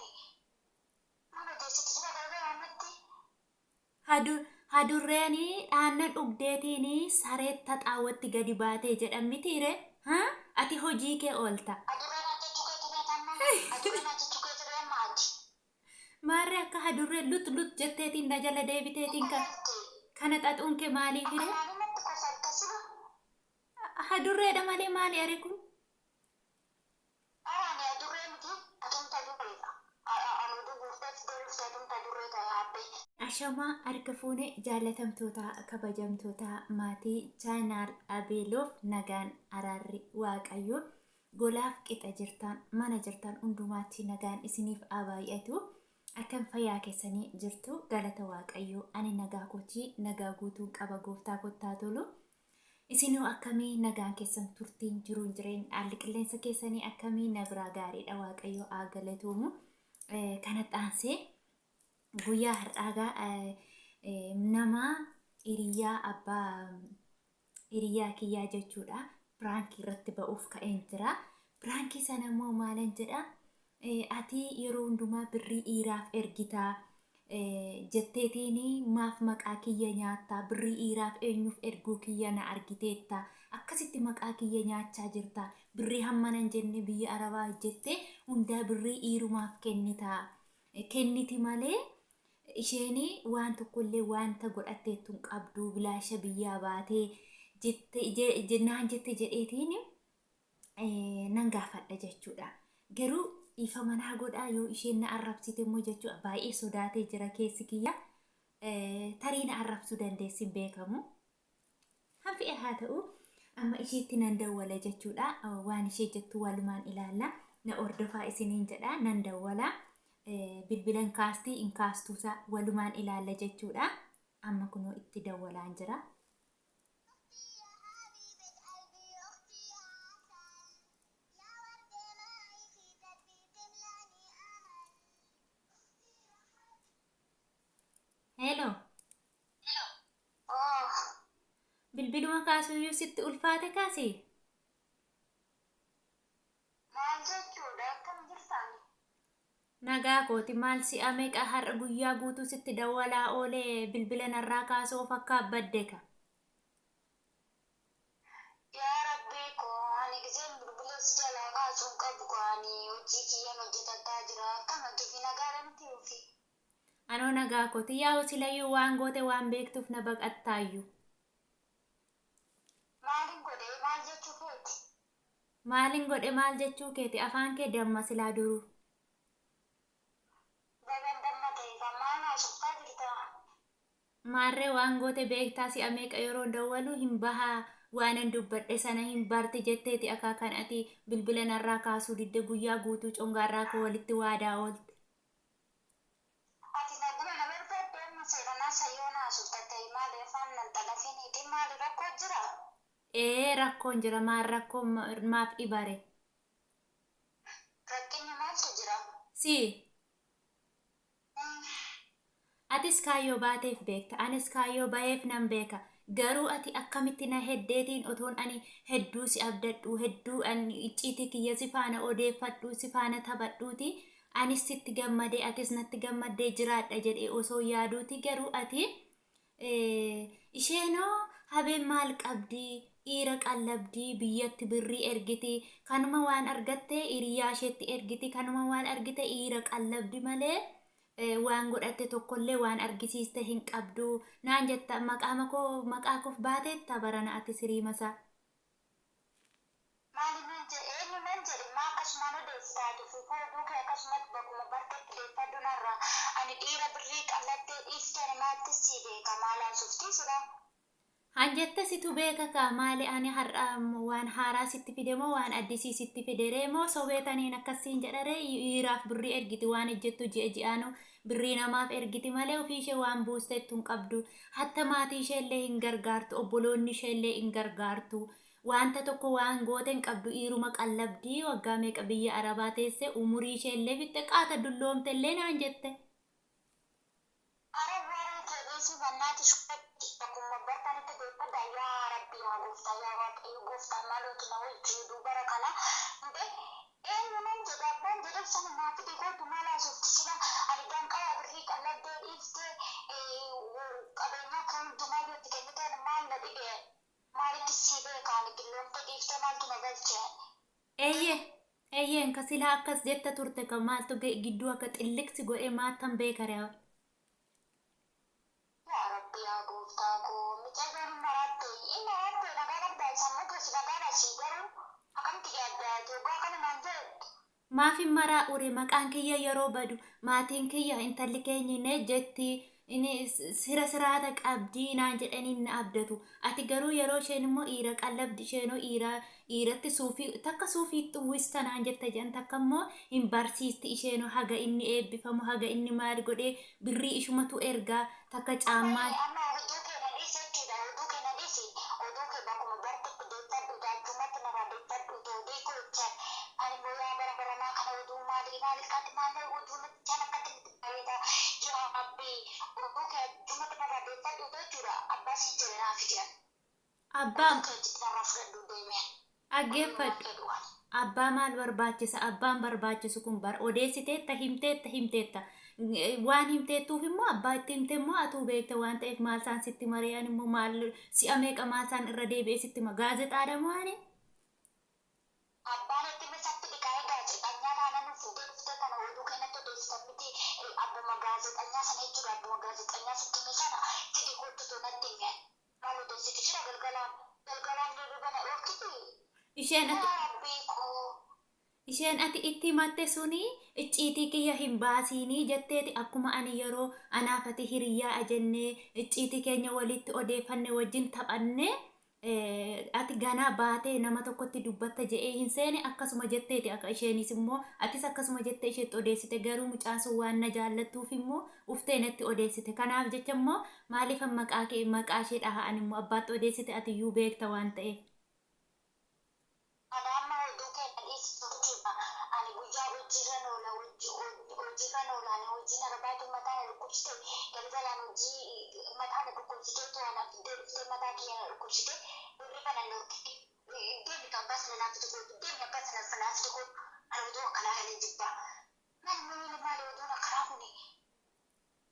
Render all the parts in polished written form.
kuni? Maal odeessiti sila galgala ammatti? Hadurreen dhaannan dhugdeetiin sareetta xaawwatti gadi baatee jedhan mitiire? Ati hojii kee oolta. Adurree naan jechuu keeti beekamma? Adurree naan jechuu keeti beekamma ati? Maarree akka hadurree lut lut jetteetiin na jala deebiteetiin kana xaxuun kee maaliif Akka ree? maalii natti kofalta sila? Hadurreedha malee maali are kun? Ara ani adurree miti, atumta durreedha. Ani oduu guurtee fidee dhufte atumta durree ta'e haabbee. Ashamaa harka fuune jaalatamtoota kabajamtoota maatii chaanaal Abeeloof nagaan araarri Waaqayyo golaaf qixa jirtan mana jirtan hundumaatti nagaan isiniif haa baay'atu. Akkam fayyaa keessanii jirtu galata Waaqayyo ani nagaa kootii nagaa guutuun qaba gooftaa kottaa tolu. Isinoo akkamii nagaan keessan turtiin jiruun jireenya haalli qilleensa keessanii akkamii na biraa gaariidha Waaqayyo haa galatoomu. Kana xaansee guyyaa har'aagaa nama hiriyaa abbaa hiriyaa kiyyaa jechuudha. Piraankii irratti ba'uuf ka'een jira. Piraankii sana immoo maalan jedha? Ati yeroo hundumaa birrii dhiiraaf ergitaa jetteetiin maaf maqaa kiyya nyaattaa? Birrii dhiiraaf eenyuuf erguu kiyya na argiteetta? Akkasitti maqaa kiyya nyaachaa jirta. Birrii hammana hin jenne biyya Arabaa hojjettee hundaa birrii dhiirumaaf kennitaa. Kenniti malee isheen waan tokkollee wanta godhatteettu hin qabdu bilaasha biyyaa baatee naan jette jedheetiin nan gaafadha jechuudha. Garuu dhiifama manaa godhaa yoo isheen na arrabsite immoo jechuudha baay'ee sodaatee jira keessi kiyya. Tarii na arrabsuu dandeessi hin beekamu. Hanfi'e haa ta'u amma isheetti nan dawwala jechuudha. Waan ishee jettu walumaan ilaalla. Na hordofaa isiniin jedha nan dawwala. Bilbilan kaastii hin kaastuusaa walumaan ilaalla jechuudha. Amma kunoo itti dawwalaan jira. Hello. Oh, Bilbiluma kaasuyyuu sitti ulfaate kaasi? Maal jechuudha? Akkam jirtan? Nagaa kooti maal si'a meeqa har'a guyyaa guutuu sitti dawwalaa oolee bilbila narraa kaasuu of akka abbadde ka. Yaa Rabbii koo ani giseen bilbila si jalaa kaasuu hin qabu koo ani hojii kiyyan hojjetataa jira. Akkam hojjetii nagaadha miti ofii? Anoo nagaa kooti yaa'u silayyuu waan goote waan beektuuf na baqattaayyuu. Maalin godhe maal jechuu keeti? Maalin godhe maal jechuu keeti afaan kee damma silaa duruu. Bagan damma ta'e kan maal haasoftaa jirta? Maarree waan goote beektaa si'a meeqa yeroo dawwalu hin bahaa waanan dubbadhe sana hin barti jetteeti akka kan ati bilbila narraa kaasuu didde guyyaa guutuu congaarraa koo walitti waadaa oolte. Ati naguma na barbaadde amma seeranaa sayyoon haasofta ta'e maali afaan nan xalafiniiti maali rakkoo jira? Ee rakkoon jira maal rakkoon maaf dhibare? Rakkinni maaltu jira? Si atis kaayyoo baateef beekta anis kaayyoo baheef nan beeka garuu ati akkamitti na heddeetiin otoon ani hedduu si abdadhu hedduu ani icciitii kiyya si faana odeeffadhu si faana taphadhuuti anis sitti gammadee atis natti gammaddee jiraadha jedhee osoo yaaduuti garuu ati isheenoo habeen maal qabdii dhiira qallabdii biyyatti birrii ergiti kanuma waan argatte hiriyaa isheetti ergiti kanuma waan argite dhiira qallabdi malee waan godhatte tokkollee waan argisiiste hin qabdu naan jetta maqaa koo maqaa koof baateetta barana ati sirii masaa. Maali nan jedhe eenyu nan jedhe maa akkasumaan odeessitaa ati fuufuu oduu kee akkasumatti bakkuma barteetti deeffadhu narraa ani dhiira birrii qallabdee dhiifte namaatti si beeka maal haasoftii sila? Han jette situ beeka kaa maali ani har'a waan haaraa sitti fide moo waan addisii sitti fide ree moo sobeetaniin akkasiin jedha ree dhiiraaf birrii ergiti waan ejjettu ji'a ji'aanu birrii namaaf ergiti malee ofii ishee waan buusteettu hin qabdu hatta maatii ishee illee hin gargaartu obboloonni ishee illee hin gargaartu wanta tokko waan goote hin qabdu dhiiruma qallabdii waggaa meeqa biyya arabaa teesse umurii ishee illee fixxe qaata dulloomte illee naan jette. Ara waree kee dhiisii bannaati shubbatti bakkuma bartanitti deeffadha yaa Rabbi yaa gooftaa yaa Waaqayyo gooftaa maalootu na wajjin dubara kana hinde Eenyu nan jedha abbaan jedhe sana naa fide gootu maal haasofti sila ani danqaraa birrii qalladdee dhiiftee qabeenyaa kan hundumaa yoo itti kennitan maal na dhibe maalitti sii beeka ani dulloomte dhiiftee maaltu na galche. Eeyyee eeyyeen ka silaa akkas jetta turte ka maaltu gidduu akka xilliqsi godhee maattan beekare. Yaa Rabbi yaa gooftaa koo mucayyoon maraatte inni maraatte nagaa qabdaa sammuu keessa nagaadha sii garuu akkamitti yaaddaa waggaa kana naan jedhu. Maaf hin maraa ure maqaan kiyya yeroo badu maatiin kiyya intalli keenya ne jetti inni sira siraata qabdii naan jedhanii na abdatu. Ati garuu yeroo isheen immoo dhiira qallabdi isheenoo dhiira dhiiratti suufii takka suufiitti uwwista naan jette jedhan takka immoo hin barsiisti isheenoo haga inni eebbifamu haga inni maal godhee birrii ishumatu ergaa takka caammaa. Amma oduu kee na dhiisi jechuudha. Oduu kee na dhiisi. Oduu kee bakkuma bartetti deeffadhu achumatti narraa deeffadhu oduu koo jechaan. Ani immoo yaa bara baranaa kana oduu maalii maalii kaati maalii oduu nachaan akkatti nutti bareeda. Yaa Rabbi oduu kee achumatti narraa deeffadhu jechuudha. Abbaa siin jedhe naaf jedhan. Abbaa Oduu kee achitti narraa fudhadhu deemee. dhaggeeffadhu. Abbaa maal barbaachisa? Abbaan barbaachisu kun bar odeessiteetta himteetta himteetta. Waan himteettuuf immoo abbaa itti himte immoo atuu beekta waan ta'eef maal isaan sitti mari'an immoo maal si'a meeqa maal isaan irra deebi'ee sitti hima gaazexaadha moo ani? Abbaan itti misatti dhiqaa'ee gaazexanyaa taanaan nu fuudhee dhuftee kana oduu keenyatti odeessitan miti abbuma gaazexanyaa sana jechuudha abbuma gaazexanyaa sitti hime sana fidi kottu natti hime maal odeessiti jira galgalaan galgalaan dirriba na oolchiti. Isheen ati Yaa Rabbii koo. Isheen ati itti himatte suni icciitii kiyya hin baasiinii jetteeti akkuma ani yeroo anaaf ati hiriyyaa jennee icciitii keenya walitti odeeffanne wajjin taphanne ati ganaa baatee nama tokkotti dubbatta je'ee hin seene akkasuma jetteeti akka isheenis immoo atis akkasuma jettee isheetti odeessite garuu mucaan sun waan na jaallattuuf immoo uftee natti odeessite kanaaf jecha immoo maaliif maqaa kee maqaa ishee dhaha'an immoo abbaatti odeessite ati iyyuu beekta waan ta'eef. Ani amma oduu kee na dhiisi jechuudha. Ani guyyaa hojiirra oola hojiirra oola ani hojiin arbaatu mataa na dhukkubsite galgalaan hojii mataa na dhukkubsite to'ana fiddee dhuftee mataa kiyya na dhukkubsite hirriba na dhorkite deemi kan abbaa sana naaf fide gootu deemi abbaa sana naaf fide gootu ani oduu akkanaa kana jibba. Maali maali maali oduun akkanaa kuni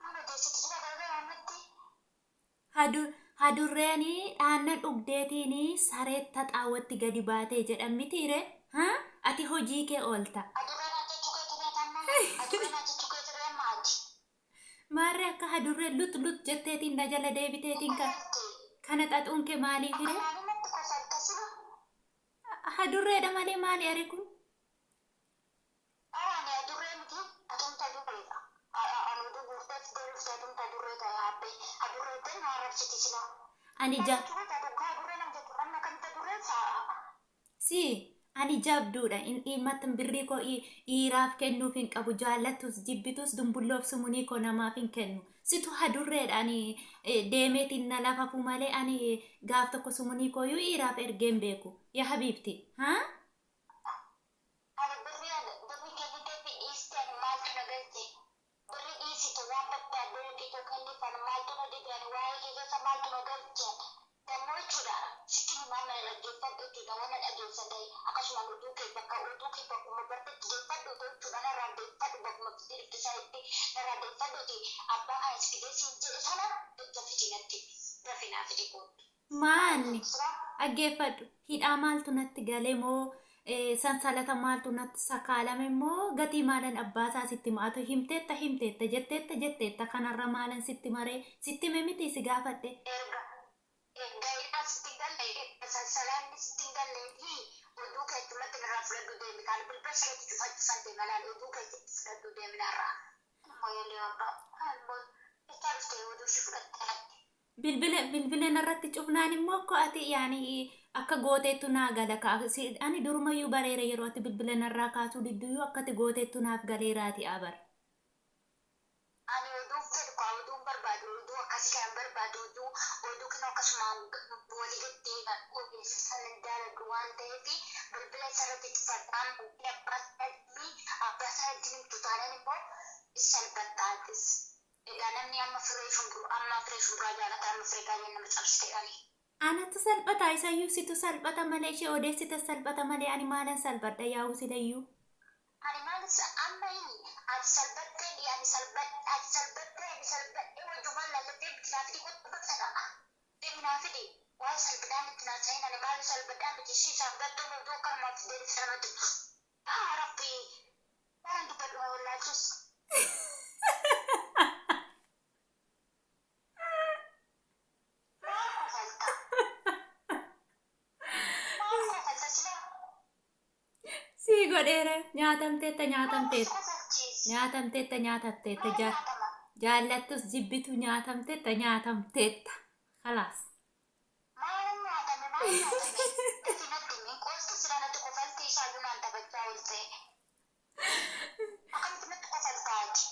maal odeessiti jira galgalaan natti. Hadurreen dhaannan dhugdeetiin sareetta xaawwatti gadi baatee jedhan mitiire. Ati hojii kee oolta. Adurreen ajjechuu kee turee tamma adurreen ajjechuu kee turee maati. Maarree akka hadurreen lut lut jetteetiin na jala deebiteetiin kana xaxuun kee maaliif hire? Maali natti kofalta sila. Hadurreedha malee maali ari kun? Ani adurree miti atumta durreedha. Ani oduu guurtee fidee dhuftee atumta durree ta'e habbee adurree ta'e na arrabsiti sila. Ani ja Adurree nam jettu namni akkamitti adurree sa'a. Si ani jabduudha. Dhimmattan birrii koo dhiiraaf kennuuf hin qabu. Jaallattus jibbitus dumbulloof sumunii koo namaaf hin kennu. Situ hadurreedha ani deemeetiin na lafafu malee ani gaaf tokko sumunii kooyyuu dhiiraaf ergeen beeku. Yaa habiibti. Haa? Ani birrii kennitee fi dhiiste ani maaltu na galche? Birrii dhiisitu waan barbaadde dhiitoo kennite ani maaltu na dhibe ani waa'ee kee keessa maaltu na galche? Dammoo jechuudha sitti himaa mana dhaggeeffadhu jechuudha waan na dhageessan ta'e akkasuma oduu kee bakka oduu kee bakkuma bartetti deeffadhu jechuudha narraa deeffadhu bakkuma dhufte sanitti narraa deeffadhuti abbaa kana si fidee siin jedhe sana daffiti natti dafi naa fidi kootu. Maanni dhaggeeffadhu hidhaa maaltu natti gale moo sansalata maaltu natti sakaalame moo gatii maalan abbaasaa sitti maatu himteetta himteetta jetteetta jetteetta kanarra maalan sitti maree sitti hime miti si gaafadhe. Erga erga hidhaa sitti hin galle sansalaanni sitti hin gallee fi oduu kee achumatti narraa fudhadhu deemi kan bilbila sirriitti cufachuu deema laal oduu kee achitti fudhadhu deemi narraa. Ammoo yaalii abbaa ammoo isaa dhuftee oduu si fudhatte natti. Bilbila bilbila narratti cufnaan immoo akka ati yaani akka gooteettu naa gala ani durumayyuu bareera yeroo ati bilbila narraa kaasuu didduyyuu akka ati gooteettu naaf galeeraati abar. Ani oduu fedhu kaa oduun barbaadu oduu akkasii kan barbaadu oduu oduu kinoo akkasumaan walii gaddee ogeessa sana jaaladhu waan ta'eef bilbila isarratti cufadhaan abbaa sanatti abbaa sanatti himtu taanaan immoo salphattaatis. Egaa namni amma firee shumburu amma firee shumburaa jaalata amma firee baay'ee nama cabsiteedhani. Anatu salphata isayyuu situ salphata malee ishee odeessite salphata malee ani maalan salphadha yaa'u silayyuu. Amma ati salbattee, ani salbadhe, ati salbattee, ani salbadhee wajjumaan lallabdee miti naa fidi kottu bakka sana. Deemi naa fidi. Waa'ee salbidhaan itti naa sahin ani maali salbadhaan miti ishii salbattuu nuti akkanumaaf deebisa namatti. Haa Rabbi, waan dubbadhu na wallaalchis. Maal kofalta? Maal kofalta sila? Sii godheera, nyaatamteetta, nyaatamteetta. Maaltu kofalchiis? Nyaatamteetta, nyaatamteetta. Maal nyaatama? Jaallattus jibbitu nyaatamteetta, nyaatamteetta. Kalaas. Maal nyaatame? Maal nyaatame? Gafi natti himi. Qoosti sila natti kofalti isaayyuu naan taphachaa oolte. Akkamitti natti kofaltaa ati?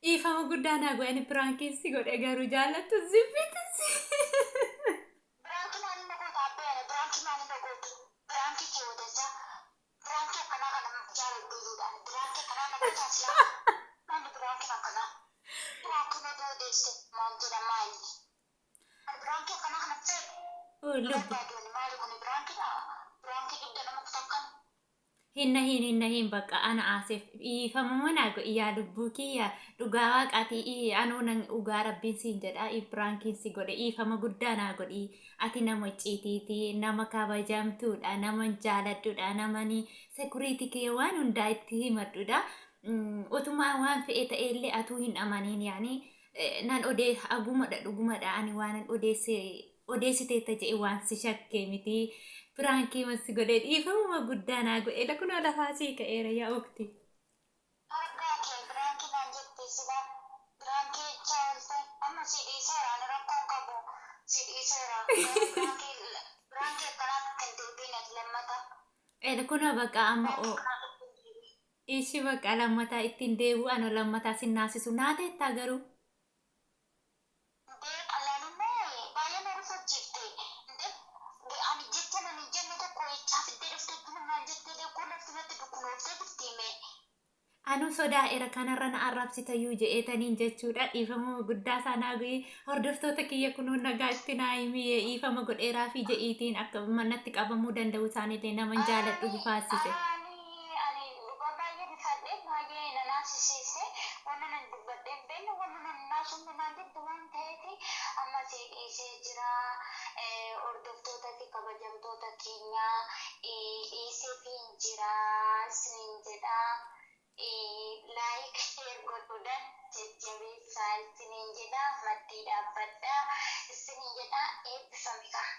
Dhiifama guddaa naa godhani, prankiin si godhe garuu jaallattus jibbitus. Prankii maaliin na goota abbee ani? Prankii maaliin na gootu? Prankii kee wadajaa. Prankii akkanaa kana jaaladhu iyyuudhaan. Prankii akkanaa na gootaa silaa. Maalli prankiin akkanaa? Prankii na doodeesse maal jedha maali? Ani prankii akkanaa kana fedhu. Lubbu. Barbaadu ani, maali kuni prankiidha? Prankii dugda nama kutakkan. Hinna hin hinna hin, bakka ana aaseef dhiifama manaa godhi yaa lubbuu kiyya, dhugaa waaqaatii anuu nan dhugaa rabbiin siin jedha, prankiin si godhe dhiifama guddaa naa godhi. Ati nama icciitiiti, nama kabajamtuudha, nama jaaladhuudha, namani security kee waan hundaa itti himadhuudha. Utumaa waan fe'e ta'ellee atuu hin amaniin, yaani nan odee agumadha, dhugumadha, ani waanan odeesse odeessiteetta jedhe waan si shakkee miti. Prankii si godhe, dhiifamuma guddaa naa godhe. Lakunoo lafaa sii ka'eera yaa ukti. Argaa kee, prankii naan jette sila. Prankii jechaa oolte. Amma si dhiiseera, ani rakkoon qabu. Si dhiiseera. Garuu prankii akkanaatti hin deebiin ati lammata. Kunoo bakka amma Prankii oo akkanaatti hin deebiin. Ishi bakka lammataa ittiin deebi'u, ano lammataa sin naasisu naa teettaa garuu. Ndee qalaalimmoo baay'ee na rifachiifte. Ndee ani jecha nan hin jenne tokko jechaa fiddee dhufte, naan jettee kun lafti natti dukkunooftee jirti mee. Anu sodaa'eera kanarra na arrabsitayyuu je'eetaniin jechuudha. Dhiifama guddaa isaa godhi. Hordoftoota kiyya kunuun nagaa itti naa himiyee, dhiifama godheeraa fi je'iitiin akka manatti qabamuu danda'u isaanillee naman jaaladhu gufaasise. Ani dhugaa baay'ee rifadhe, baay'ee na naasisiise. Wanna nan dubbadhe hin beekne, wanna nan naasumne naan jettu waan ta'eef amma si dhiisee jira. Hordoftoota fi kabajamtoota keenya, dhiisee fi hin jira isiniin jedha. Like, share godhuudhaan jajjabeessaa isiniin jedha. Maddii dhaabbadhaa isiniin jedha. Eebbifami kaa.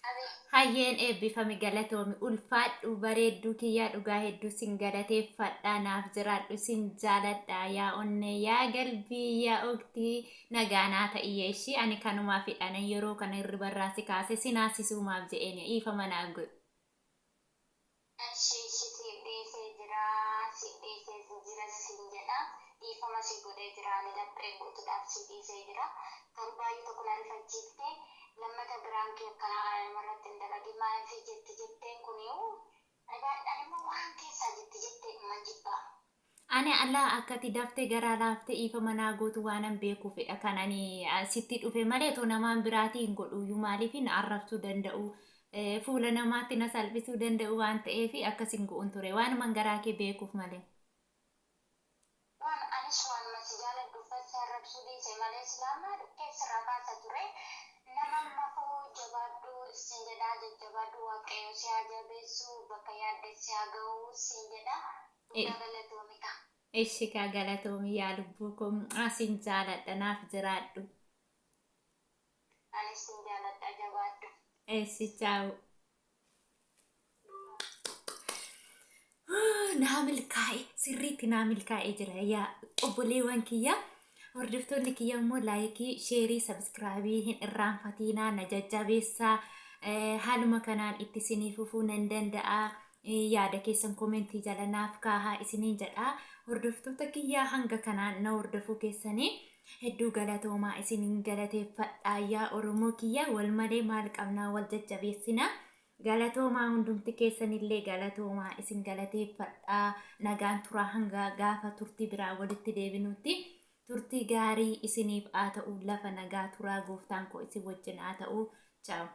Abee. Hayyeen, eebbifami, galatoomi, ulfaadhu, bareedduu kiyyaa, dhugaa hedduu sin galateeffadha, naaf jiraadhu, sin jaaladha yaa onnee, yaa galbii, yaa oktii, nagaa naa ta'iyyee. Ishii ani kanumaaf hidhanan yeroo kana hirribarraa si kaase si naasisuumaaf je'een, dhiifama naa godhi. Ishee siif dhiisee jira, si dhiisee jira siin jedha. Dhiifama si godhee jira, ani laphee guutuudhaaf si dhiisee jira. Garuu baay'ee tokko na rifachiifte. Lammata prankii akkanaa kana namarratti hin dalagin. Maaliif jetti jetteen kuniyyuu ani immoo waan keessaa jetti jettee dhuma jibbaa. Ani allaa akkati daftee garaa laaftee dhiifama naa gootu waanan beekuufidha kan ani sitti dhufe malee otoo namaan biraatii hin godhuyyuu, maaliif na arrabsuu danda'u, fuula namaatti na salphisuu danda'u waan ta'eef akkas hin go'un ture, waanuman garaa kee beekuuf malee. Waan anis waanuma si jaaladhuuf si arrabsuu dhiise malee silaamaa keessarraa kaasa ture. Nama mafuu jabaadhu sin jedha, jajjabaadhu, waaqayyo si haa jabeessu, bakka yaadde si haa ga'u sin jedha. Guddaa galatoomi kaa. Ishi kaa, galatoomi yaa lubbuu koo, sin jaaladha, naaf jiraadhu. Anis sin jaaladha, jabaadhu. Eessi, chaawu. Naa milkaa'e, sirriitti naa milkaa'ee jira yaa obboleewwan kiyya. Hordoftoonni kiyya immoo like, share, subscribe hin irraanfatinaa, na jajjabeessaa. Haaluma kanaan itti isinii fufuu nan danda'a. Yaada keessan comment jala naaf kaahaa isiniin jedha. Hordoftoota kiyyaa, hanga kanaan na hordofuu keessanii hedduu galatoomaa, isiniin galateeffadhaa. Yaa Oromoo kiyya, wal malee maal qabnaa, wal jajjabeessinaa. Galatoomaa, hundumti keessanillee galatoomaa, isin galateeffadhaa. Nagaan turaa, hanga gaafa turtii biraa walitti deebinutti turtii gaarii isiniif haa ta'u. Lafa nagaa turaa, gooftaan koo isin wajjin haa ta'u. Chaawu.